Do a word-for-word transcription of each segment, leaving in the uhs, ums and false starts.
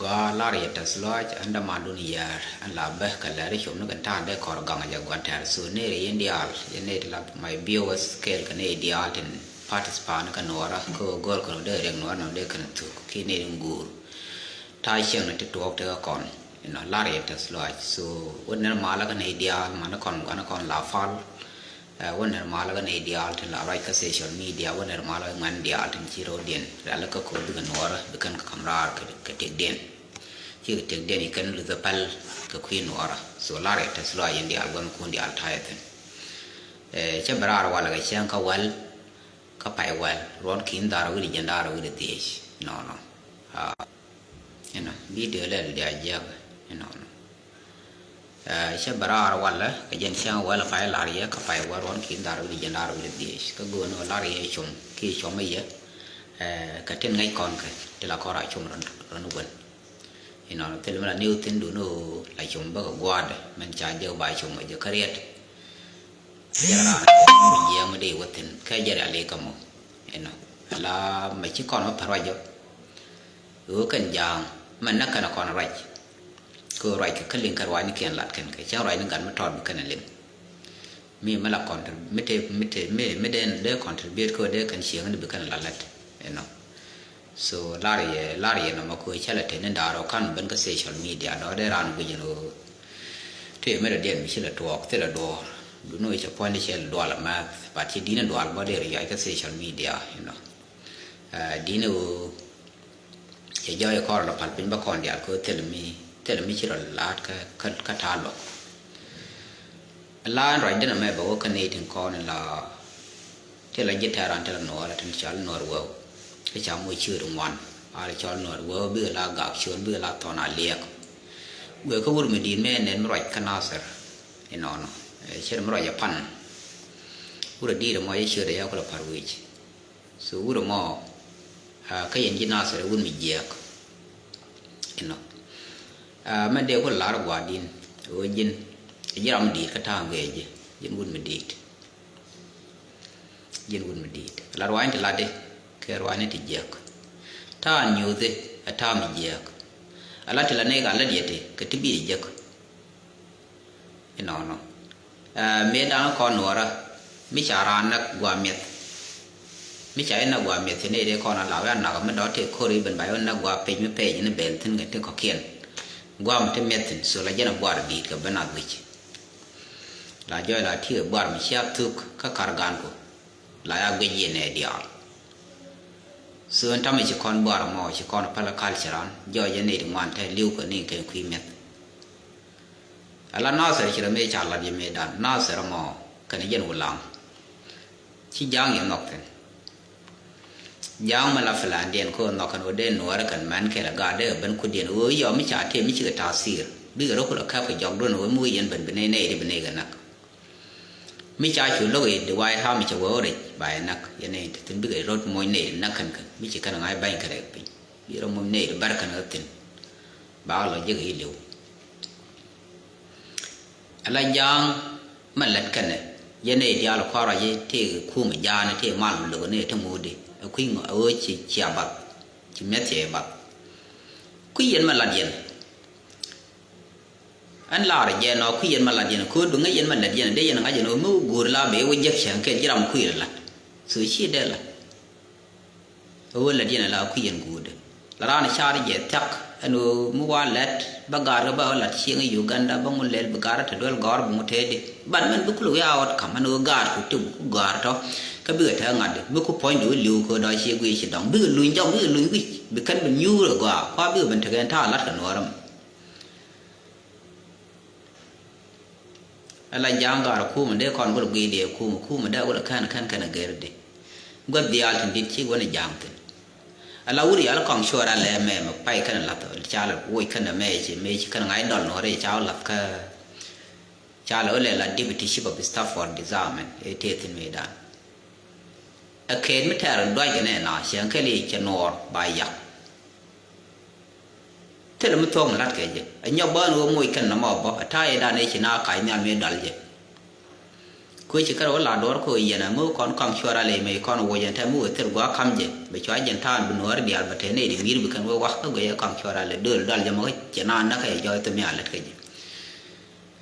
Gɔaa, lar yɛ tɛth lɔaac, ɛn dämandun yɛɛr, ɛn la bä kɛ lɛr i̱ com ni kɛn ta̱a̱ dee kɔr gaŋ jɛ gua̱n tɛ̈r. So nɛy rɛy in diaal, yɛn nɛy ti la my viewers kɛɛl kɛ nɛy diaal tin participate ni kä Nuɔɔrä, kä ɣöö gööl kɛn ɣöö dee riɛk Nuɔɔrä nɔmɔ dee kɛn thuk, kiɛ nɛy tin guur. Ta̱a̱ cieŋni ti tuɔɔk tekɛ kɔn, you know, lar yɛ tɛth lɔaac. So wä nɛr malä kä nɛy diaal, mani kɔn gua̱n kɔn la pal. Ɛ, wä nɛr malä kä nɛy diaal tin la ruac kä social media, wä nɛr malä kä ŋuɛ̈n diaal tin ci rɔ̱diɛn rialikä kɛ ɣöö bikɛ Nuɔɔrä bi kɛn kɛ ka̱m raar kɛ, kɛ tëkdiɛn. Cikɛ tëkdiɛn i̱ kɛn luthä päl kɛ kui̱ Nuɔɔrä. So lar yɛ tɛth lɔaac yɛn diaal, gua̱thkun diaal ta̱yɛ thi̱n. Ɛ, cä bi raar walɛ kɛ cäŋ kä wäl, kä pay wäl, ruɔ̱n ki̱n dhaar wi̱cdɛ jiɛn da̱a̱r wi̱cdɛ dhiec. Nɔnɔ. Aa, you know, video lɛl dia jiäk, you know, nɔ. Ɛ, cä bɛ raar walɛ kɛ jɛn cäŋ wäl pay lar yɛ kä pay wäl, ruɔ̱n ki̱n dhaar wi̱cdɛ jiɛn da̱a̱r wi̱cdɛ dhiec. Kä go̱o̱n ɣöö lar yɛ com kiɛ com yɛ, ɛ, kɛ tin ŋäc kɔn kɛ ti la kɔn ra com rɔ̱n, rɔ̱n wän. You know, thil mi la niw thi̱n duundɛ ɣöö la com bä kɛ gua̱a̱dɛ, min ca jek ba com kɛ jɛ kä riɛt. Jɛ raan jiɛɛŋ mi dee wä thi̱n kɛ jɛ rialikä mɔ. You know, la mɛ ci kɔn mɛ pär ruac jɔ. Ɣöö kɛn ja̱a̱ŋ mɛ näk kɛn kɔn ruac. Kɛ ɣöö ruac kɛ kä liŋ kɛ ruacnikiɛn lat kɛn kɛ cäŋ ruacni gat mi tɔt bi kɛn liŋ. Mi mi la contrib-, mi te, mi te, mi, mi dee, dee contribute kɛ ɣöö dee kɛn cieŋni bi kɛn la lät. You know. So lar yɛ, lar yɛ nɔmɔ kɛ ɣöö cä la te ni da̱a̱r ɔ ka̱n ben kä social media dɔ̱ dee raan guic ɛn ɣöö te mi rɔ diɛn mi ci la tuɔɔk thilɛ duɔɔr. Duundɛ ɣöö cɛ puɔ̱nydɛ cɛ dual amääth, but ci di̱n dual bä dee rɔ yɔc kä social media, you know. Ɛ, di̱n ɣöö cɛ jɔɔc kɔr lɔ pal piny bä kɔn diaal kɛ ɣöö thilɛ mi, thilɛ mi ci rɔ la̱a̱t kä, kä, kä ta̱a̱ luɔk. La̱a̱n ruacdä nɔmɛ bɛ wä kä nɛy tin kɔn in la Ti la ji̱ tɛ̈ran ti la nuɔɔr, tin cɔal nuɔɔr wee. Kä ca moc ciöt ŋuan. A la cɔl nuɔɔr wee bikɛ la gak ciöt, bikɛ la thɔn a liɛk. Wee kä wur mi di̱i̱t mëë nɛn mi ruac kä Nathir. Inɔnɔ. Ɛ, ciöt mi ruac ɛ pan. Wur a di̱i̱t ɛmɔ jɛ ciöt ɛ yɛ kulɛ pa̱r wi̱c. So wur ɛmɔ, a, kä yɛn ji̱ Nathir ɛ wur mi jiɛɛk. Inɔ. A, mɛ dee kulɛ lar gua̱a̱r di̱n. Ɛ wee ji̱n. Ɛ ji̱ ram mi di̱i̱t kä ta̱a̱ŋ guiɛ ji̱. Ji̱n wur mi di̱i̱t. Ji̱n wut mi di̱i̱t. Ala ruaacni ti latdi kɛ ruaacni ti jiäk. Ta̱a̱ nyuuthi ɛ ta̱a̱ mi jiäk. Ala ti la nɛy ka lät yɛ ti kɛ ti bi ɛ jiäk. Inɔnɔ. Ɛ, mëë da̱ŋ kɔn nuɔɔrä mi ca raan näk gua̱a̱ miɛth. Mi ca in näk gua̱a̱ miɛth ci nɛy dee kɔn a la wee a nak mi dɔ̱ tëë ko̱r i̱ ben ba yɛ wä näk gua̱a̱ pec mi pec ni bɛl thi̱n kɛ ti kɔ̱kiɛn. Gua̱a̱ mi ti miɛth thi̱n so la jɛn a gua̱a̱r di̱i̱t kɛ ben a guic. La jɔɔc la ti̱i̱ buar mi cia thuk kä kar ganku. La ya guic yɛn ɛ diaal. So ɛn tamɛ ci kɔn buar mɔ ci kɔn pälä culture an jɔɔc yɛn nɛy ti ŋuan te li̱w kɛ ni kɛn kui̱ mi̱eth. Ala Nathir ci rɔ mëë ca lat yɛ mëëdan Nathir mɔ kɛn jɛn Wulaŋ. Ci ja̱a̱ŋ yɛ nhɔk thi̱n. Ja̱a̱ŋ mi la filandiɛn kä ɣöö nhɔk kɛn ɣöö dee nuɔɔrä kɛn mɛn kɛl ɛ gaat dee kɛ ben kudiɛn ɣöö yɔ mi ca tëë mi cikɛ ta̱a̱ thiir bikɛ rɔ kulɛ käp kɛ jɔkdun ɣöö mi wee yɛn ben bi nɛy nɛy ri bi nɛy kɛ näk. Mi ca cu lo̱k i̱ di way ram cɛ wee ɣöö rɛc ba yɛ näk yɛn nɛy ti thi̱n bikɛ rɔ̱t moc nɛy ri näk kɛn kɛn mi ci kɛn ŋa̱c ba̱ny kɛ rɛk piny. Bi rɔ moc nɛy ri bär kɛn kɛ thi̱n. Ba lɔ jek i̱ li̱w. Ala ja̱a̱ŋ mɛ lät kɛnɛ yɛn nɛy diaal kɔaarɔ ji̱ tëë kumɛ ja̱a̱ni tëë mal mi lo̱k ni ti ŋuudi ɛ kui̱ ŋɔ ɛ ɣöö ci cia bath ci mi̱eth cɛ bath. Kui̱ yɛn mɛ lat yɛn. Ɛn laarɛ jɛ nɔ kui̱ yɛn mɛ lat yɛn ko̱o̱r bi ŋäc yɛn mɛ lat yɛn dee yɛn ŋa̱c yɛn ɣöö mi wä go̱o̱r la bee wä jek cäŋ kɛl ji̱ ram kui̱ lat. So ci dee la. Ɣöö lät yɛn ala kui̱ yɛn guudɛ. La raan car jɛ thiak ɛn ɣöö mi wa lɛt bä gaar kä bä ɣä lat cieŋ Uganda bä ŋu lɛl bi gaar tä duel gɔ̱r bi ŋu tëëdi. Ban mɛn bi kuluk ya ɣɔt ka̱m ɛn ɣöö gaar ku ti ku gaar tɔ. Kä bikɛ te ŋa̱t bi ku puɔ̱ny di wä li̱w kä dɔ̱ cie guic ci dɔ̱ŋ bikɛ luny jɔk bikɛ luny wi̱c bi kɛn bi nyuur ɛ gɔaa kua bikɛ ben tekɛ ɛn ta̱a̱ lat kɛ nuɔ̱ɔ̱r ɛmɛ. Ala ja̱a̱ŋ gaar kumä dee kɔn gul guiy dee kumä kumä dee gul kän kän kän a gɛr di. Gua̱th diaal tin dit ci wän a ja̱a̱ŋ thin. Ala wur yal kɔŋ cuɔr a lɛ mɛ mɛ pay kän a lath ca la woc kän a mɛ ci mɛ ci kän a ŋa̱c dɔl nuɔr ca lath kä. Ca la wä lɛ la deputy chief of staff for disarmament ɛ tëë thin mëë dan. Ɛ kɛɛt mi tɛɛr duac kɛ nɛ na cɛ kɛl i̱ cɛ nuɔɔr ba yak. Thilɛ mi thuɔ̱k mi la̱t kɛ jɛ ɛ nyɔk bä ni ɣöö moc kɛn nɔmɔ bä ɛ ta̱a̱ yɛ dan ëë ci na kac nhial mi dal jɛ. Kuec ci kärɛ wä la duɔ̱ɔ̱r kɛ ɣöö yɛn ɛ mi wä kɔn kaŋ cuɔr alɛ mɛ kɔn wä yɛn tɛ mi wä thil gua̱a̱k ka̱m jɛ bɛ cua jɛn ta̱a̱n bi nuɔ̱ɔ̱r diaal bɛ te nɛy di ŋi̱i̱r bi kɛn wä wä kä guiyɛ kaŋ cuɔr alɛ dööl dal jɛ mɔ kä cɛ naan näk kɛ jɔɔc thim mi a lät kä jɛ.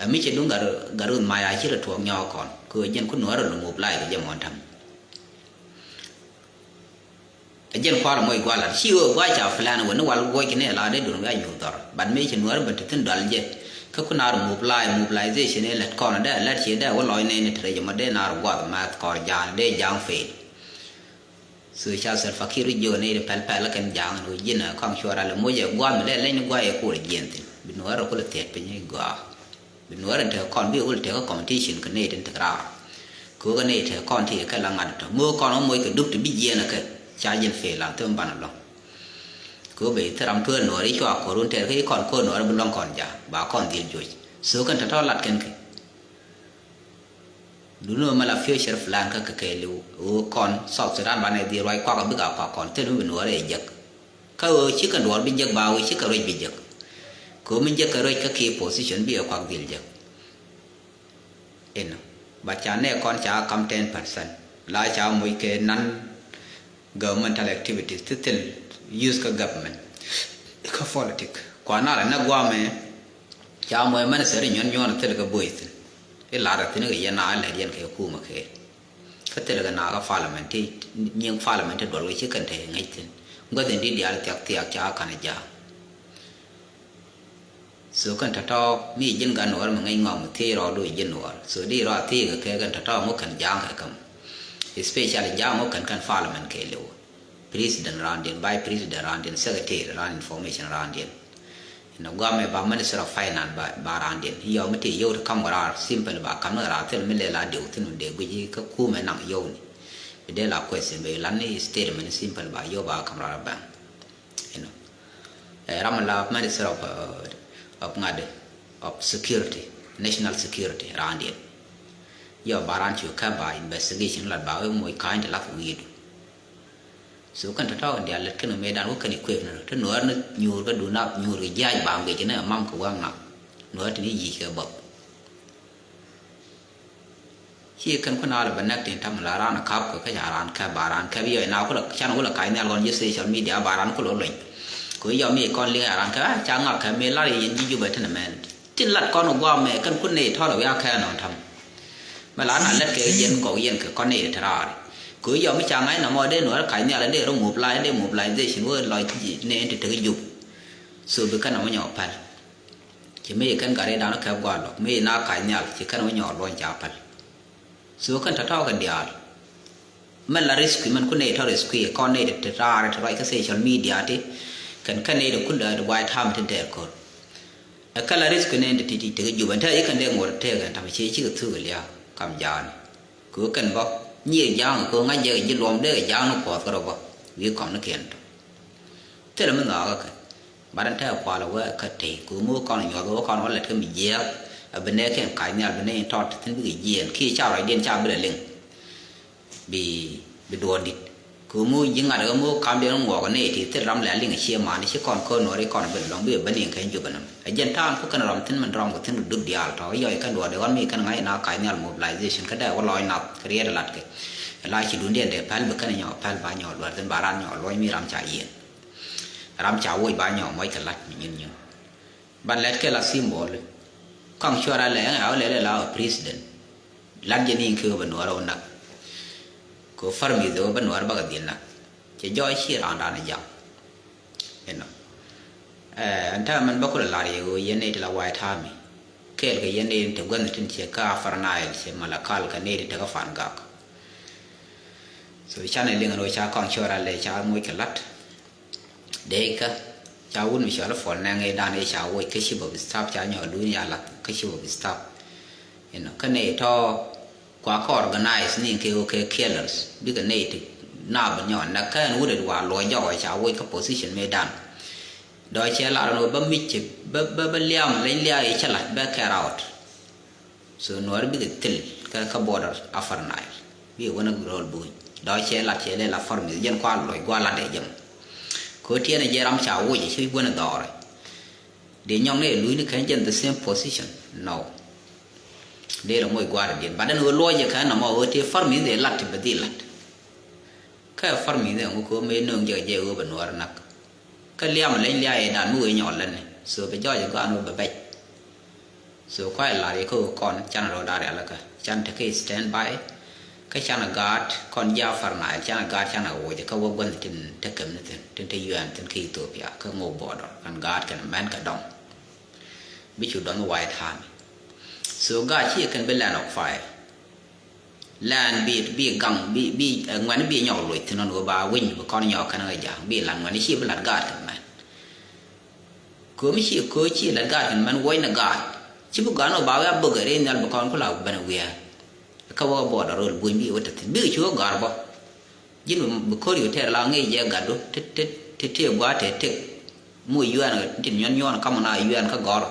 Ɛ mi cɛ duŋ gat gat ruth mac a ci rɛ tuɔɔk nyɔɔk kɔn kɛ ɣöö jɛn ku nuɔ̱ɔ̱r alɛ mop lac kɛ jɛ mɔn ta̱m. Ɛ jɛn kua̱r moc gua̱l lat ci ɣöö gua̱c ca plan wä ni wal guɔc kɛ ni ɛ la dee duɔ̱n wiac nyuuth dhɔr. But mëë ci nuäär ben te thi̱n dual jɛ kä ku naar mobilize, mobilization ɛ lät kɔn dee lät ci dee wä lɔc nɛy ni te rɛc mɔ dee naar guath math kɔr ja̱a̱n dee ja̱a̱ŋ fail. So ca Salva Kiir jiök nɛy ti pɛl pɛl kɛn ja̱a̱ŋ ni wä ji̱n ɛ kɔŋ cuɔr alɛ moc ɛ gua̱th mi dee leny ni gua̱c ɛ kuɔr jiɛn thi̱n bi nuäär ɛ kulɛ thiɛt piny i̱ gɔaa. Bi nuɔ̱ɔ̱r in tekɛ kɔn bi wul tekɛ competition kɛ nɛy tin tekɛ raar. Kɛ ɣöö kɛ nɛy tekɛ kɔn ti kɛ la ŋa̱t tɔ mi ɣöö kɔn ɣä moc kɛ dup ti bi jiɛɛn ɛ kɛ ca jɛn fail an thim banɛ lɔ̱ŋ. Kɛ ɣöö ben thil ram tueer nuɔɔr i̱ cua ko̱r wun tɛɛr kä i̱ kɔn ko̱r nuɔɔr bi luäŋ kɔn ja̱a̱ ba kɔn dhil juɔc. So kɛn tɔ̱tɔ̱ lat kɛn kɛ. Duundɛ ɣöö mɛ la future plan kä kɛ kɛɛliw ɣöö kɔn South Sudan banɛ dhil ruac kuak a bik a kuak kɔn thil mi bi nuɔɔr ɛ jek. Kä ɣöö cikɛ duɔɔr bi jek ba ɣöö cikɛ ruec bi jek. Kɛ ɣöö mi jek kɛ ruec kä key position bi ɛ kuak dhil jek. Inɔ ba ca nɛ kɔn ca kam ten percent la ca moc kɛ non governmental activities ti thil use kä government kä politic. Kua nalɛ nɛ guamɛ ca moc minister nyuɔn nyuɔn thil kɛ boy thin. Ilar thin kɛ yɛn a lɛt yɛn kɛ kumɛ kɛ. Kä thil kɛ na kä parliament ti nyiŋ parliament ti duɔl kɛ ci kɛn te ŋäc thin. Guath in di diaal thiak thiak ca kan ja̱a̱. So kɛn tɔ̱tɔ̱ mi ji̱n gat nuɔɔr mi ŋäc ŋɔak mi thiec rɔɔdu ji̱n nuɔɔr. So di rɔ a thiec kɛ kɛ kɛn tɔ̱tɔ̱ ŋu kɛn ja̱a̱ŋ kɛ käm. Especially ja̱a̱ŋ ŋu kɛn kɛn parliament kɛ liw. President raandiɛn, vice president raandiɛn, secretary raan information raandiɛn. Inɔ guamɛ ba minister of finance ba, ba raandiɛn. Yɔ mi ti yio̱w ti kam kɛ raar simple ba kam ni raar thil mi lɛ la diw thin mi dee guic kä kumɛ naŋ yio̱w ni. Bi dee la question bɛ lan ni statement simple ba yio̱w ba kam raar bank. Inɔ ɛ ram la minister of, uh, of ŋa̱dɛ of security, national security raandiɛn. Yɔ ba raan cu kɛ ba investigation la ba wee moc ka̱ny ti lak wi̱i̱du. So kɛn tɔ̱tɔ̱ kɛn diaal lät kɛn mëëdan wä kɛn i̱ kuëp ni rɔ ti nuäär ni nyuur kä duun nath nyuur kɛ jiac bam kɛ ci ni mam kɛ wäŋ nath nuäär ti ni yic kɛ bäp. Ci kɛn kun a lɛ bɛ nɛk tin tam la raan kap kɛ kä ca raan kap ba raan kap yɔ ina kulɛ can kulɛ kac nhial kɔn ji̱ social media ba raan kulɛ luny. Kɛ yɔ mi kɔn liŋ a raan kap ca ŋak kap mi lar yɛ yɛn ji̱ Jubɛ tin mɛn tin lat kɔn guam mɛ kɛn kun ni tɔl wiak kɛ nɔn tam. Mɛ la na lɛt kɛ yɛn gɔk yɛn kɛ kɔn ni ti raar. Kɛ yɔ mi ca ŋa̱c na mɔ dee nuɔr kac nhial dee rɔ mobilize dee mobilization wä lɔc ni ti tek Jub. So bi kɛn a wä nyɔ pal. Ci mi kɛn gat i̱ dan kɛ gua̱a̱r lɔk mi na kac nhial ci kɛn wä nyɔɔr luɔ̱ny ca päl. So kɛn tɔ̱tɔ̱ kɛn diaal. Mɛn la risk mɛn ku nɛy tɔ̱ risk kui̱ kɔn nɛy ti raar ti ruac kä social media ti kɛn kɛn nɛy ti kul dee guay tam ti dɛɛr ko̱r. Ɛ kɛn la risk nɛy ti ti ti ti kɛ Jubɛ ɛn te i̱ kɛn dee ŋuɔ̱t tëëk ɛn tam ci ci kɛ thuk ɛ lia̱a̱ kam jaani. Kɛ ɣöö kɛn bä nyiëë ja̱a̱ŋ kɛ ɣöö ŋa̱c jɛ kɛ ji̱ luɔm dee kɛ ja̱a̱ŋ ni kuɔth kärɔ bä wi̱i̱ kɔm ni kiɛn tɔ. Thilɛ mi nhɔakä kɛ bat ɛn tɛ̈ kualɛ wee kä tëë kɛ ɣöö mi wä kɔn nyuɔth wä kɔn wä lɛt kä mi jiɛɛk. A bi nɛɛkiɛn kac nhial bi nɛy in tɔt thi̱n bikɛ jiɛɛn kiɛ ca rɔcdiɛn ca bi lɛ liŋ. Bi bi duɔɔr dit kɛ ɣöö mi wä ji̱ ŋa̱t ɣä mi wä kamdiɛn wä ŋuɔɔk ni ti thil ram lɛ liŋ cie man ci kɔn kɔn nuɔri kɔn bi lɔŋ bi bä liŋ kɛn jupɛ nɔm. Ɛ jɛn ta̱a̱n ku kɛn rɔm thi̱n min rɔm kɛ thi̱n kɛ dup diaal tɔ yɔc kɛn duɔɔr dee ɣɔn mi kɛn ŋa̱c na kac nhial mobilization kä dee wä lɔɔc nath kɛ riɛt lat kɛ. Ɛ la ci dundɛ dee päl bi kɛn nyɔ päl ba nyɔ luɛr thin ba ran nyɔ luɔc mi ram ca yiɛn. Ram ca woc ba nyɔ muɔc kɛ lat mi nyin nyin. Ban lɛt kɛ la symbol. Kaŋ cuɔr a lɛ ɛŋ a wä lɛ lɛ la wä president. Lat jɛ ni in kɛ wä bä nuɔr a wä nak. Kɛ wä far mi dhɛ wä bä nuɔr bakɛ dhil nak. Cɛ jɔɔc ci ran ran a jam. Inɔ. Ɛn täämɛ mɛn bä kulɛ lar yɛ ɣöö yɛn nɛy ti la White Army. Kɛɛl kɛ yɛn nɛy ti gua̱nh tin ciɛ kä Upper Nile ciɛ Malakal kɛ nɛy ti tekä Pangak. So canɛ liŋ ɛn ɣöö ca kɔŋ cɔɔr a lɛ ca moc kɛ la̱t. Dee kä ca wut mi cɔal i̱ Paul Nɛŋ i̱ dan i̱ ca woc kä chief of staff ca nyɔɔk duun ya la̱t kä chief of staff. Inɔ kä nɛy tɔ̱ kua kä organize ni kɛ ɣöö kɛ killers bikɛ nɛy ti naap nyɔɔk näk kä ɛn wut it wa luɔc jɔk ɛ ca woc kä position mëë dan. Dɔ̱ cɛ lar ɛn ɣöö bä mic cɛ bä bä bä liam leny lia̱a̱ i̱ cä la̱t bä carry out. So nuɔr bikɛ thil kä kä border Upper Nile bikɛ wänä rɔl buny. Dɔ̱ cɛ lat cɛ lɛ la formula jɛn kua luɔc gua lat dee jɛ mɔ. Kɛ ɣöö tiɛɛnɛ jɛ ram ca woc ci wänä dhɔrɛ. Dee nyɔŋ ni ɛ luny ni kɛn jɛn the same position. No. Dee lɛ moc gua̱a̱r diɛn. Bat ɛn ɣöö luɔc jɛ kɛ nɔmɔ ɣöö tëë far mi̱th ëë lat ti bɛ dhil lat. Kä far mi̱th ɛ ŋu kɛ ɣöö mëë nööŋ jɛ kɛ jɛ ɣöö bɛ nuɔɔr nak. Kä liam leny lia̱a̱ ëë dan mi wëë nyɔɔl lätni. So bɛ jɔɔc ɛ gɔaa ɛn ɣöö bɛ bɛc. So kuay lar yɛ kä ɣöö kɔn canɛ rɔɔdan rialikä. Canɛ tekɛ stand by. Kä canɛ gaat kɔn ji̱ Upper Nile, canɛ gaat canɛ woc kä wä gua̱n tin te kɛmni thi̱n, tin te U N thi̱n kä Ethiopia, kä ŋok border, kɛn gaat kɛn mɛn kɛ dɔŋ. Bi cu dɔn White Army. So gaat ci kɛn bi land of fire. Land bi, bi gaŋ, bi, bi, eh, ŋuɛn bi nyɔk loc thi̱n ɣöö ba winy bi kɔn nyɔk kɛn ɣä ja̱a̱ŋ, bi lat ŋuɛn ci bi lat gaat kɛn mɛn. Köömi ci, köö ci lat gaat kɛn mɛn wuɔcnɛ gaat. Ci bi gaat nɔ ba wee a bök ɛ rɛy nhial bi kɔn ku la ben wiɛɛr. Kä wä bɔɔdɔ röl buny bi wä te thi̱n. Bikɛ ci wä ga̱r bä. Ji̱n bi ko̱r yo̱ tɛɛr la ŋi̱i̱c jɛ gatdu. Ti, ti, ti, ti gua̱a̱ tëë tëk. Mu yuɛɛn tin nyuɔ̱n nyuɔ̱n kamɔ na yuɛɛn kä gɔ̱r.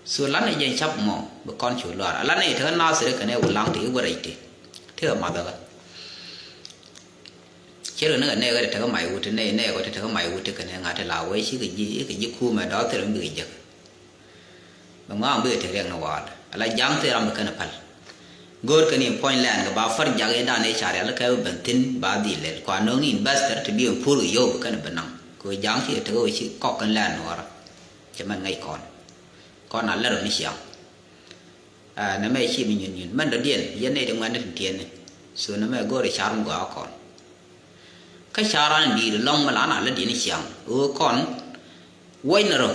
So lanɛ jɛ cap mɔ bi kɔn cu luaar. Lanɛ jɛ tekä Nasir kɛnɛ wulaŋ ti i̱ wä rɛc ti. Ti ɛ mathä kä. Cir kɛ ni kɛ nɛɛkɛ ti tekä mac wut ti nɛy nɛɛkɛ ti tekä mac wut ti kɛnɛ ŋa̱t ti la wee cikɛ ji̱, ikɛ ji̱ kumɛ dɔ̱th thil mi bikɛ jek. Bɛ ŋɔaŋ bikɛ te riɛk ni waal. Ala ja̱a̱ŋ thil ram bi kɛn päl. Go̱o̱r kɛn in puɔ̱ny lɛn kɛ ba fär jak in dan i̱ ca rial kɛ bi ben thi̱n ba dhil lɛl. Kua no̱o̱ŋ investor ti bi in pur kɛ yio̱w bi kɛn bi naŋ. Kɛ ja̱a̱ŋ ci kɛ tek wee ci kɔk kɛn lɛn nuɔɔrä. Cɛ mɛn ŋäc kɔn. Kɔn a lɛr ni ciaŋ. Aa, nɛmɛ ci mi nyun nyun. Mɛn dɔ̱diɛn, yɛn nɛy ti ŋuɛ̈tni tin tiɛɛni. So nɛmɛ go̱o̱rɛ car mi gɔaa kɔn. Kä car ran di̱i̱t ɛlɔ̱ŋ mi lan a lätdiɛn i̱ ciaŋ. Ɣöö kɔn, wuɔ̱cnɛ rɔ.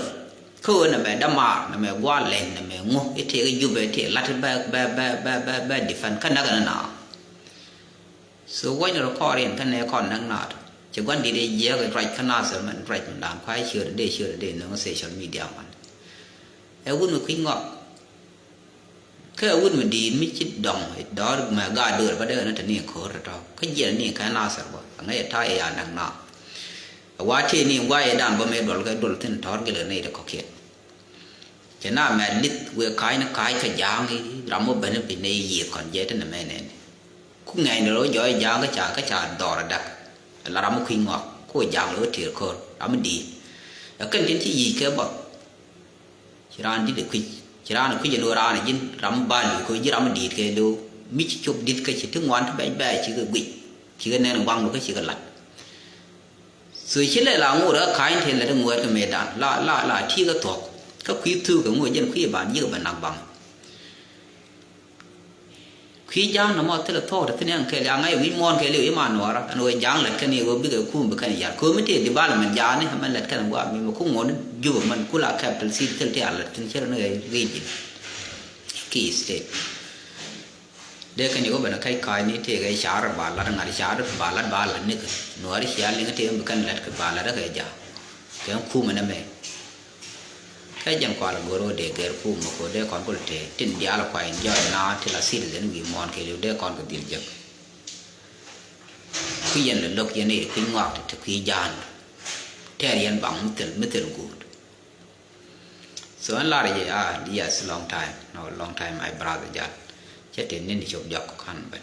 Kä ɣöö nɛmɛ dämaar, nɛmɛ gua̱a̱r lɛny, nɛmɛ ŋu, i̱ tëëk i̱ Jubɛ, i̱ tëëk la̱t bɛ, bɛ, bɛ defend. Kä näk ɛn ɛn a. So wuɔ̱cnɛ rɔ kɔɔr in kä nɛ kɔn näk naat. Ci gua̱n di̱t i̱ jiɛɛk i̱ ruac kä Nasir mɛn ruac mi da̱a̱n kua̱c ciöötdɛ, ciöötdɛ nöŋ social media wan. Ɛ wut mi kui̱c ŋɔak. Kä ɛ wut mi di̱i̱t mi ci dɔŋ i̱ dɔ̱r mɛ gaat döör bä dee ɣän te ni ko̱r tɔ̱tɔ̱. Kä jiɛn ni kɛ Nasir bä. Ɛ ŋäc ɛ ta̱a̱ i̱ ya näk naat. Ɛ wa tëë ni gua̱a̱c ɛ dan bä mëë duɔl kɛ duɔl thi̱n tɔ̱r gilɛ ni ti kɔ̱kiɛn. Cɛ na mɛt li̱th wëë ka̱a̱cni ka̱a̱c kä ja̱a̱ŋ i̱ ram wä ben i̱ bi nɛy yiëëth kɔn jɛ ti nɛmɛ nɛni. Ku ŋɛ̈ny ni rɔ jɔɔc ja̱a̱ŋ kä ca, kä ca dhɔr ɛ däk. La ram mi kui̱c ŋɔak ku ja̱a̱ŋ lɛ wä tiɛɛr ko̱r ram mi di̱i̱t. Ɛ kɛn tin ci yic kɛ bä. Ci raan di̱t ɛ kui̱c, ci raan ɛ kui̱c ɛn ɣöö raan ɛ ji̱n ram mi bal i̱ ko̱ ji̱ ram mi di̱i̱t kɛ lo̱o̱. Mi ci cop di̱t kä ci ti ŋuan ti bɛc bɛɛc cikɛ guic. Cikɛ nɛn ɛ gua̱ŋdu kä cikɛ la̱t. So ci lɛ la ŋot ɛ ka̱ny tëë lät ɛ ŋuɛ̈t kɛ mëëdan la, la, la ti̱i̱ kɛ thuɔ̱k. Kä kui̱ thuk kɛ ŋot jɛn kui̱ ban ji̱ kɛ bɛ nak baŋ. Kui̱ ja̱a̱ŋ nɔmɔ thilɛ thuɔ̱k te thi̱n ɛn kɛɛl ya ŋa̱c wi̱c muɔ̱ɔ̱n kɛɛliw i̱ man nuɔɔrä ɛn ɣöö ja̱a̱ŋ lät kɛn i̱ ɣöö bikɛ kum bi kɛn yar köömi tëë development ja̱a̱ni ɛmɛn lät kɛn gua̱a̱ mi mi ku ŋuɔ̱t ni Jubɛ mɛn ku la capital city thil ti a lät thi̱n cɛ rɛ ni ɣɛɛ region. Key state. Dee kɛn i̱ wä ben ɛ ka̱c ka̱a̱cni tëëkɛ ca̱r ba la̱t ŋa̱t ca̱r ba la̱t ba la̱t nikɛ nuääri cia liŋ tëë bi kɛn la̱t kɛ ba la̱t kɛ ja̱a̱ŋ. Kɛ kum ɛn ɛmɛ. Kɛ jɛn kual go̱r wä dee gɛr kum mɛ ko̱ dee kɔn kul tëë tin diaal kuay in jɔɔc na ti la citizen wi̱i̱ muɔ̱ɔ̱n kɛ liw dee kɔn kɛ dhil jek. Kui̱ yɛn lɛ lo̱k yɛn i̱ kui̱ ŋɔak ti kui̱ ja̱a̱n. Tɛɛr yɛn baŋ mi thil mi thil guut. So ɛn lar yɛ, ah, yes, long time. No, long time, my brother Jal. Cɛ tin ni ni cop jɔk kan ben.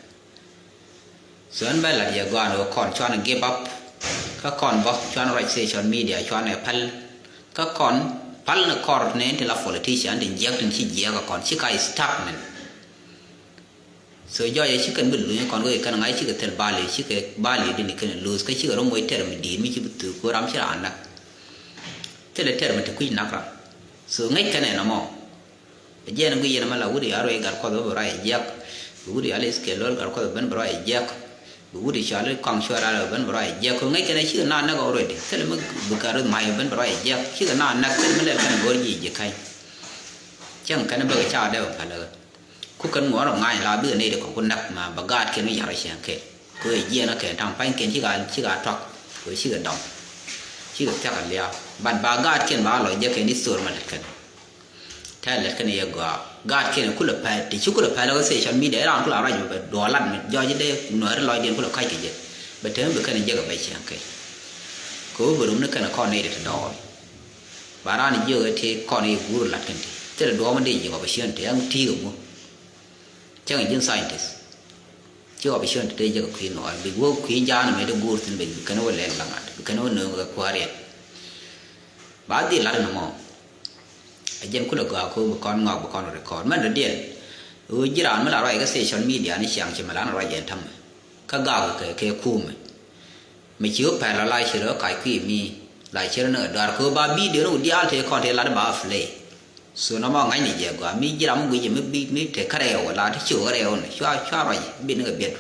So ɛn bɛ lat yɛ gɔan wä kɔn cuan give up. Kä kɔn bä cuan ruac social media cuan ɛ päl. Kä kɔn päl ni kɔr ni ti la politician ti jiɛk tin ci jiɛk kɔn ci ka stagnant. So jɔɔc ɛ ci kɛn bi luny kɔn wee kɛn ŋa̱c cikɛ thil bali, cikɛ bali dini kɛn luth kä cikɛ rɔ moc tɛr mi di̱i̱t mi ci bi thuk ku ram ci raan näk. Thilɛ tɛr mi ti kui̱c nak ram. So ŋäc kɛn ɛn ɛmɔ. Ɛ jiɛn guic yɛn ɛmɛ la wut i̱ Arwei Gat Kuɔth bä bɛ ruac ɛ jiɛk. Bi wut i̱ Alice Kelol Gat Kuɔth bɛ ben bɛ ruac ɛ jiɛk. Bi wut i̱ Cɔali Kɔaŋ Cuɛɛr Arwei bɛ ben bɛ ruac ɛ jiɛk. Kɛ ŋäc kɛn ɛ cikɛ na näk already. Thilɛ mi bi Gat Ruth Mac bɛ ben bɛ ruac ɛ jiɛk. Cikɛ na näk thilɛ mi lɛl kɛn ɛ go̱r ji̱ ji̱ ka̱ny. Cäŋ kɛn ɛ bäkɛ ca dee bɛ päl ɛ ɣä. Ku kɛn ŋuɔ̱ɔ̱r ɔ ŋa̱a̱ny la bikɛ nɛy ti kɔn ku näk ma bɛ gaatkɛn mi ya̱r cieŋ kɛɛl. Kɛ ɣöö jiɛɛn ɔ kɛn ta̱ŋ pa̱nykiɛn cikɛ a, cikɛ a tuak. Kɛ ɣöö cikɛ dɔŋ. Cikɛ thia̱k a lia̱a̱. But ba gaatkɛn ba lɔ jɛ kɛn i̱ thor ma lät kɛn. Tɛl lät kɛn yɛ gɔaa. Gaatkɛn kulɛ pɛl, ti ci kulɛ pɛl kä social media, i̱ raan kulɛ a ruac bɛ duɔɔl lat mi jɔɔc i̱ dee nuääri lɔcdiɛn kulɛ ka̱c kɛ jɛ. Bɛ tɛm bi kɛn jek a bɛ cieŋ kɛɛl. Kɛ ɣöö bɛ rom ni kɛn kɔn nɛy ti ti dɔɔl. Ba raan jiök ɛ tëë kɔn i̱ guur la̱t kɛn ti thilɛ duɔ̱ɔ̱p mi dee ji̱ opportunity ɛn ti̱i̱k ɛŋu. Cäŋ ji̱n scientist ci opportunity tëë jiäk ɛ kui̱ nuɔɔr bi wä kui̱ ja̱a̱n mëë ti guur thi̱n bi kɛn wä lɛl laŋat bi kɛn wä nööŋ kɛ kuäär yɛn. Ba dhil la̱t ɛn ɛmɔ. Ɛ jɛn kulɛ gɔaa ko bi kɔn ŋɔak bi kɔn record mɛn dɔ̱diɛn. Ɣöö ji̱ raan mi la ruac kä social media ni ciaŋ ci mɛ lan ruac ɛn tämɛ. Kä gak kɛ kɛ kumɛ. Mɛ ci ɣöö pɛl la la ci rɛ kac kui̱ mi la ci rɛ ni duar ko ba video ni wä diaal tëë kɔn tëë lat ba play. So nɔmɔ ŋa̱cni jɛ gɔaa mi ji̱ ram mi guic mi bi mi te kärɛw la ti ci ɣöö rɛw ni cua cua ruac bi ni kɛ biɛt.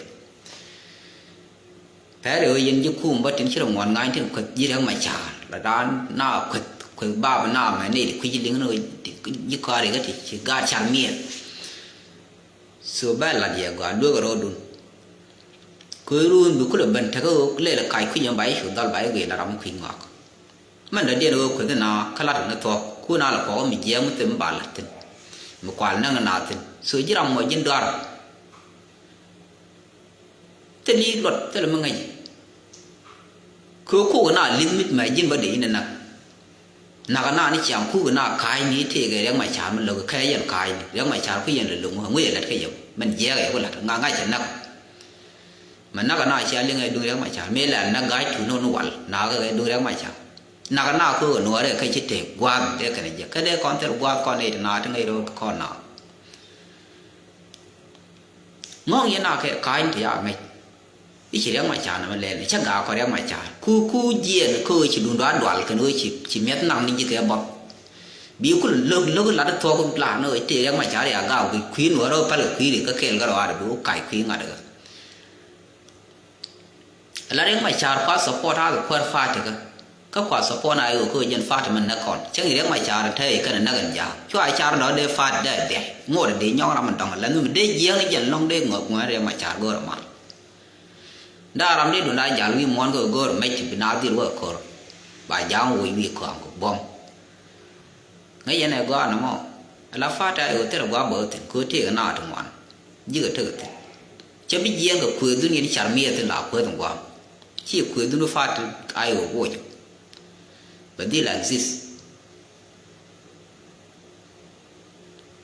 Pɛr ɣöö yɛn ji̱ kum bä tin ci rɛ ŋuɔ̱n ŋa̱ny tin kueth ji̱ Riɛk Macar la daan na kueth kueth bap na mɛ ni kui̱ ji̱ liŋ ni ji̱ kɔaari kä ti ci gaat car miɛth. So bɛ lat yɛ gɔaa lueek rɔɔdun. Kɛ run bi kulɛ ben tekɛ ɣöö lɛl kac kui̱c ɛn ba i̱ cu dhɔl ba i̱ guic la ram mi kui̱c ŋɔak. Mɛn dɔ̱diɛn ɣöö kueth na kä lat ni thuɔ̱k kun a lɛ kɔk mi jiɛɛm mi them mi ba la̱t thi̱n. Mi kual näk na thi̱n so ji̱ ram mɔ ji̱n duar. Thil i̱ luɔt thil mi ŋäc. Kɛ kuk na li̱th mit mɛ ji̱n bä dee inɛ nak. Nak na ni ciaŋ kuk na ka̱a̱cni tëëkɛ Riɛk Macar mi lo̱k kɛ yɛn ka̱a̱cni Riɛk Macar ku yɛn lɛ lo̱ŋ ŋuɛ ŋuɛ yɛ lät kä yɛm mɛn jiɛɛk ɛ ku la̱t ŋa̱ ŋa̱c ɛ nak. Mɛ nak na cia liŋ ɛ duŋ Riɛk Macar mëë lɛ nak ga̱a̱c tuun ni wal nak ɛ duŋ Riɛk Macar. Nak na kuk ɛ nuɔɔrɛ kä ci tëëk gua̱a̱th dee kɛn jiɛk kä dee kɔn thil gua̱a̱th kɔn ɛ ti na ti ŋäc ro̱o̱l kä kɔn na. Ŋɔ̱ŋ yɛn a kɛ ka̱a̱ny ti ya ŋäc. I̱ ci Riɛk Macar nɛmɛ lɛl cä gaak kɔ Riɛk Macar ku ku jiɛɛn kä ɣöö ci duundɔ a dual kɛn ɣöö ci ci miɛth naŋ ni ji̱ kɛ bɔth. Bi kul lo̱k lo̱k lat thuɔ̱k plan ɣöö tëë Riɛk Macar ya gaak bi kui̱ nuɔ̱ɔ̱r ɣöö pälkɛ kui̱ ri kä kɛɛl kä rɔaar bi wä kac kui̱ ŋa̱t ɣä. Ala Riɛk Macar kua support a kɛ kuäär party kä. Kä kua support a i̱ ɣöö kä jɛn party mɛn näk kɔn cäŋ Riɛk Macar te i̱ kɛn näk ɛn ja̱a̱k cua car dɔ̱ dee party dee dhiac ŋot dee nyɔk ram ɛn dɔ̱ŋ la nhim dee jiääk ni jɛn lɔ̱ŋ dee ŋɔk ŋuɛn Riɛk Macar go̱o̱r ɛmal. Nda ram dee dun a jal wi̱i̱ muɔ̱ɔ̱n kä go̱o̱r mec ti bi na dhil wä ko̱r ba ja̱a̱k woc wi̱i̱ kɔaŋ kɛ buɔ̱m. Ŋäc yɛn ɛ gɔaa nɔmɔ. Ala party a i̱ ɣöö thil ɛ gɔaa bä ɣä thi̱n kɛ ɣöö tëëk ɛ naat ti ŋuan. Ji̱kɛ tekɛ thi̱n. Cä bi jiɛɛn kɛ kuëëdun yɛn car miɛth thi̱n la kuëëth in gua̱a̱m. Ci kuëëdun party a i̱ ɣöö woc. Bɛ dhil exist.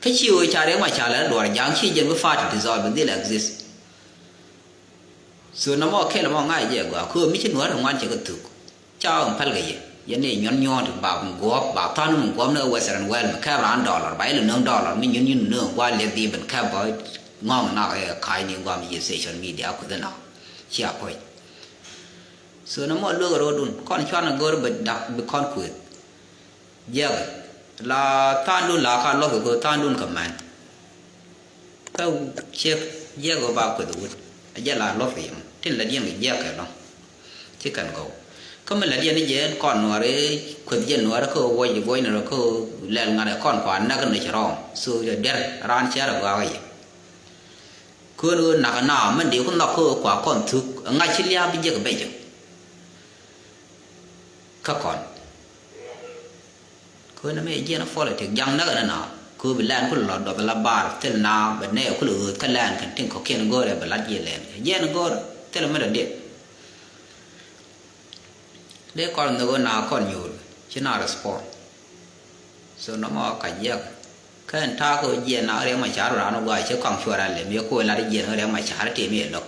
Kä ci ɣöö ca Riɛk Macar lɛ duɔ̱ɔ̱r ja̱a̱ŋ ci jɛn bi party dissolve bɛ dhil exist. So nɔmɔ kɛl ɛmɔ ŋa̱c jɛ gɔaa kɛ ɣöö mi ci nuɔ̱ɔ̱r ti ŋuan cɛ kɛ thuk. Ca ɣöö mi päl kɛ yɛ yɛn ni nyuɔ̱n nyuɔ̱ɔ̱n ti ba guɔ̱ɔ̱p ba tha̱a̱n mi guɔ̱ɔ̱p ni ɣä Western world mi kɛp raan dollar ba ilɛ nöŋ dollar mi nyuɔ̱n nyuɔ̱n nöŋ gua̱a̱ liɛth di ben kɛp bä ŋɔ̱ŋ nak ɛ ka̱a̱cni gua̱a̱m yi social media kuth ɛnɔ. Cia puɔ̱c. So nɔmɔ lueek ɛ ro̱o̱dun kɔn cuanɛ go̱o̱r bɛ dak bi kɔn kuëth. Jiɛkɛ la tha̱a̱ŋdun la ka luɔth kɛ tha̱a̱ŋdun kɛ mɛn. Kä ciek jiɛkɛ ba kueth wut a jɛ la luɔth kɛ yɛm tin la diɛn kɛ jiɛkɛ lɔŋ. Ci kɛn gɔw kä mi la diɛn jɛ kɔn nuɔri kueth jɛ nuɔri kä wuɔc wuɔc ni rɔ kä lɛl ŋa̱t kɔn kua näk ni ci rɔɔm so jɛ diɛr raan ciɛr a gɔaa kɛ yɛ. Kön ɣöö nakä na mɛn dee ku nhɔk kä ɣöö kua kɔn thuk ŋa̱c ci lia̱a̱ bi jiɛkɛ bɛc jɛ. Kä kɔn Kön ɛmɛ jiɛn a politik jaŋ näk ɛn ɛnɔ. Kö bi lɛn kulɛ lɔ duɔth ala bar thil na bɛ nɛɛ kulɛ ɣööth kä lɛn kɛn tin kɔ̱kiɛn go̱o̱rɛ bɛ lat jiɛ lɛn kɛ jiɛn go̱o̱r thil ɛmɛ dɔ diɛn. Dee kɔn nhök ɣöö na kɔn nyuur ci na respond. So nɔmɔ ka jiɛk kɛn ta̱a̱ kɛ ɣöö jiɛn na Riɛk Macar raan ɣöö gua̱a̱ ci kɔaŋ cuɔr alɛ mi ko̱o̱l lat jiɛn ɣöö Riɛk Macar tëë mi ɛ lo̱k.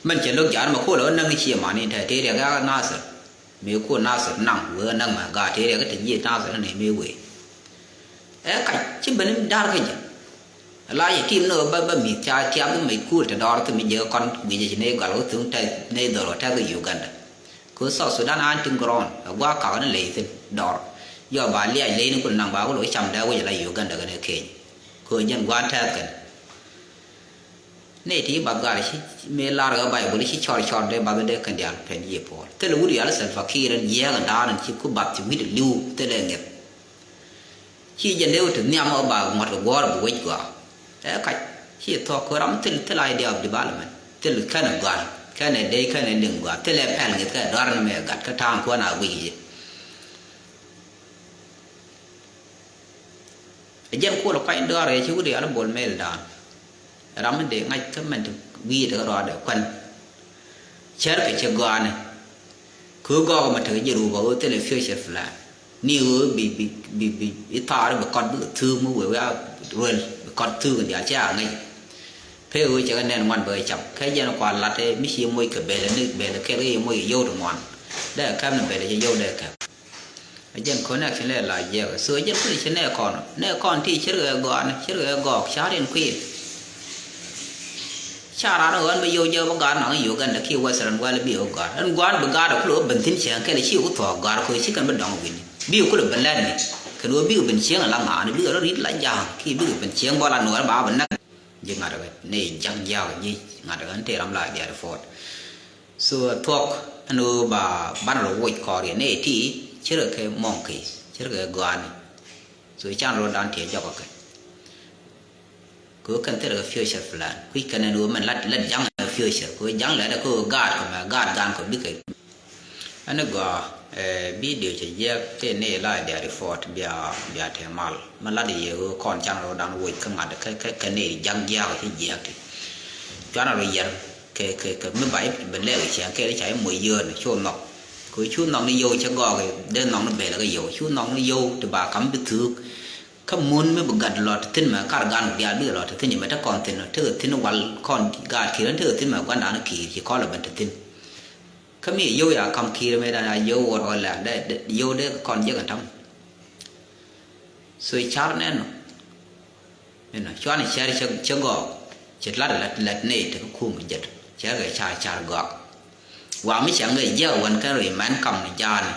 Mɛn cɛ lo̱k ja̱a̱r mɛ ko̱o̱l ɣöö näŋ ci mani tɛ tëë Riɛk yak Nathir. Mëë ku Nathir naŋ wee näk mɛ gaat tëë riɛk kä te ji̱ Nathir ni mëë wee. Ɛ kac ci ben in da̱r kä jɛ. La yɛ tim ni ɣä bä bä mi̱th ca tiam bi mec kuul te dɔɔr thim mi jɛ kɔn guic ci ni gal wä thim te ni dhor wä tɛth kä Uganda. Kɛ South Sudan an tin ground ɛ gua̱a̱k kak ni ley thin dɔɔr. Yɔ ba liac ley ni kul naŋ ba kul wä cam dee wec la Uganda kɛn ɛ Kenya. Kɛ jɛn gua̱a̱k tɛth kɛn. Nɛy ti bath gat ci mëë lar ɣä Baibol ci cɔr cɔr dee bath dee kɛn diaal pɛn yiëë puɔl. Thilɛ wut yal Salva Kiir in jiɛɛk in da̱a̱n in ci ku bath ci wi̱cdɛ li̱w thilɛ ŋi̱eth. Ci jɛn dee wut ti nhiam ɣä ba ŋuɔ̱t kɛ guɔ̱ɔ̱r bi wec gɔaa. Ɛ kac ci thuɔ̱k kɛ ram thil thil idea of development. Thil kɛn ɛ gɔ̱a̱r kɛn ɛ dee kɛn ɛ liŋ gɔaa thilɛ pɛl ŋi̱eth kɛ dɔ̱a̱r ni mɛ gat kä ta̱a̱ŋ kuɔn a guic yic. Ɛ jɛn kuɔl kuany dɔɔr ɛ ci wut yal Bol Mel da̱a̱n. Ram mi dee ŋa̱c kä mɛn ti wi̱i̱ ti kä rɔɔdɛ kuän. Cär kɛ cɛ gɔaani. Kɛ ɣöö gɔɔk mɛ tekɛ jɛ ruupä ɣöö thilɛ future plan. Ni ɣöö bi bi bi bi i̱ thaar bi kɔt bikɛ thuk mi wee wee a ruel bi kɔt thuk in diaal cɛ a ŋäc. Pee ɣöö cɛ kɛ nɛn ŋuan bɛ kɛ cam kɛ jɛn kua lat ɛ mi ci moc kɛ bɛl ni bɛl kɛl kɛ moc kɛ yio̱w ti ŋuan. Dee kɛm ni bɛl cɛ yio̱w dee kɛm. Jɛn connection lɛ la jiɛk. So jɛn kuli ci nɛ kɔn. Nɛ kɔn ti cir kɛ gɔan, cir kɛ gɔk, car in kui̱. Ca ran ɣän bä yio̱w jɛ bä gaat naŋ Uganda ki Western world bi ɣä gaat. Ɛn guan bi gaat kulɛ ɣä ben thi̱n cieŋ kɛl ci ɣä thuɔɔk gaat kɛ ci kɛn bä dɔŋ wi̱ni. Bi kulɛ ben lɛt ni. Kɛn ɣä bi ben cieŋ la ŋaani, bi rɔ rit la ja̱a̱ŋ. Ki bi ben cieŋ bä la nuɔr ba bä näk. Ji̱ ŋa̱t ɣä nɛ ja̱ŋ jiaak ji̱ ŋa̱t ɣä te ram la diaal fɔɔt. So thuɔ̱k ɛn ɣöö ba banɛ rɔ woc kɔɔr yɛ nɛy ti cirɛ kɛ monkey, cirɛ kɛ gɔaani. So can rɔ dan tiɛ jɔk kɛ kɛ ɣöö kɛn thilɛ kɛ future plan. Kui̱ kɛn ɛn ɣöö mɛn lat lat ja̱ŋ ɛ future kɛ ɣöö ja̱ŋ lɛt ɛ kɛ ɣöö gaat kɛ mɛ gaat gan kɛ bikɛ. Ɛn gɔaa, eh, video cɛ jiɛk tëë ni la dia report bia bia te mal. Mɛ lat yɛ ɣöö kɔn can rɔ dan woc kä ŋa̱t kɛ kɛ kɛ ni ja̱ŋ jiaak ci jiɛk ti. Cuanɛ rɔ yɛr kɛ kɛ kɛ mi ba i̱ bɛ lɛk i̱ ciɛŋ kɛɛl i̱ ca i̱ moc yöön cu nhɔk. Kɛ cu nhɔk ni yio̱w cɛ gɔɔk i̱ dee nhɔk ni bel kɛ yio̱w cu nhɔk ni yio̱w ti ba kam bi thuuk. Kä mun mi bi gat lɔ ti thi̱n mɛ kar gan diaal bikɛ lɔ ti thi̱n imɛ te kɔn thi̱n tekɛ thi̱n wal kɔn gaat ki̱i̱r ɛn tekɛ thi̱n mɛ gua̱ndan ki̱i̱r ci kɔl ɛ ben ti thi̱n. Kä mi yio̱w ya kam ki̱i̱r mɛ dan ya yio̱w wot ɣä lɛl dee yio̱w dee kɔn jiäk ɛn ta̱m. So car nɛn nɔ. Inɔ cuanɛ cɛr cɛ gɔɔk cɛ lat lat lat nɛy tekɛ kum jɛt cɛr kɛ car car gɔak. Wa mi cɛ ŋäc jiɛk wän kɛn ri mɛn kam ni jaani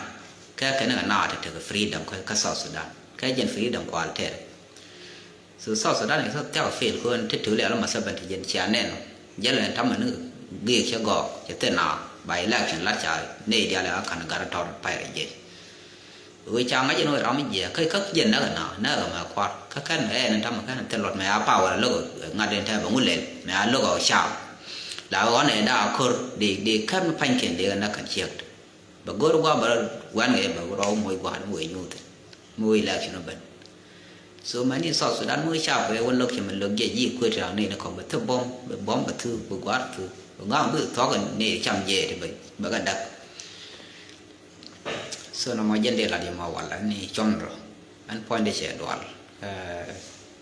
kɛ kɛn kɛ naat tekɛ freedom kä South Sudan kɛ jɛn freedom kual tɛr. So South Sudan kɛ thiak fail kɛ wän te tul yɛl ma seventy jɛn cia nɛn jɛl ɛn tamɛ ni giik cɛ gɔɔk cɛ thil na ba election lat ca nɛy dial ɛ kan gat tɔr pay rɛ jɛ. Wee ca ŋa̱c ɛn wee ram mi jiɛɛk kä kä jiɛn näk ɛn na näk ɛmɛ kuar kä kɛn ɛ ɛn tamɛ kɛn thil luɔt mɛ a power lo̱k ŋa̱t ɛn tɛ bɛ ŋu lɛl mɛ a lo̱k ɔ cap. La ɣɔn ɛ da a ko̱r di di kɛn mi pa̱nykiɛn di kɛn näk kɛn ciek. Bɛ go̱r gua̱a̱ bɛ rɔ wɛn kɛ bɛ rɔ moc gua̱a̱r mi wee nyuuth mi wee election ɔ ben. So mɛn in South Sudan mi wee cap kɛ wä lo̱k cɛ mɛ lo̱k jiɛ ji̱ kuet raŋ ni ni kɔk bɛ thuk bom bɛ bom bɛ thuk bɛ gua̱a̱r thuk bɛ ga̱a̱ŋ bi thuɔk ni cam jiɛ ti bɛ bɛ kɛ dak. So nɔmɔ jɛn dee lat yɛ ma wal ɛn ni cuɔn rɔ ɛn puɔ̱nydɛ cɛ dual. Ɛ,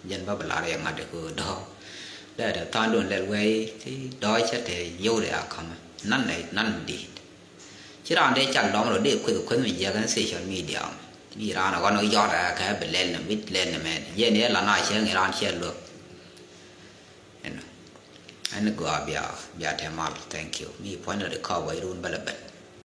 jɛn bä bi lar yɛ ŋa̱t dee kɛ dɔ̱ dee dee tha̱a̱ŋ duun lɛl wee ti dɔ̱ cɛ te yio̱w dee a ka̱mɛ nan dee nan di̱i̱t. Ci raan dee cal dɔ̱ŋ rɔ dee kueth kueth mi jiɛk ɛn social media mɛ mi raan ɛ ɣɔn ɛ yɔt ɛ kɛ bi lɛl ni bi lɛl ni mɛn jɛn yɛ lan a cɛ ŋi raan cɛ luäk. Ɛn ɛn gɔaa bia bia te mal. Thank you mi puɔ̱nydɛ dee kɔp wee run bä lɛ ben.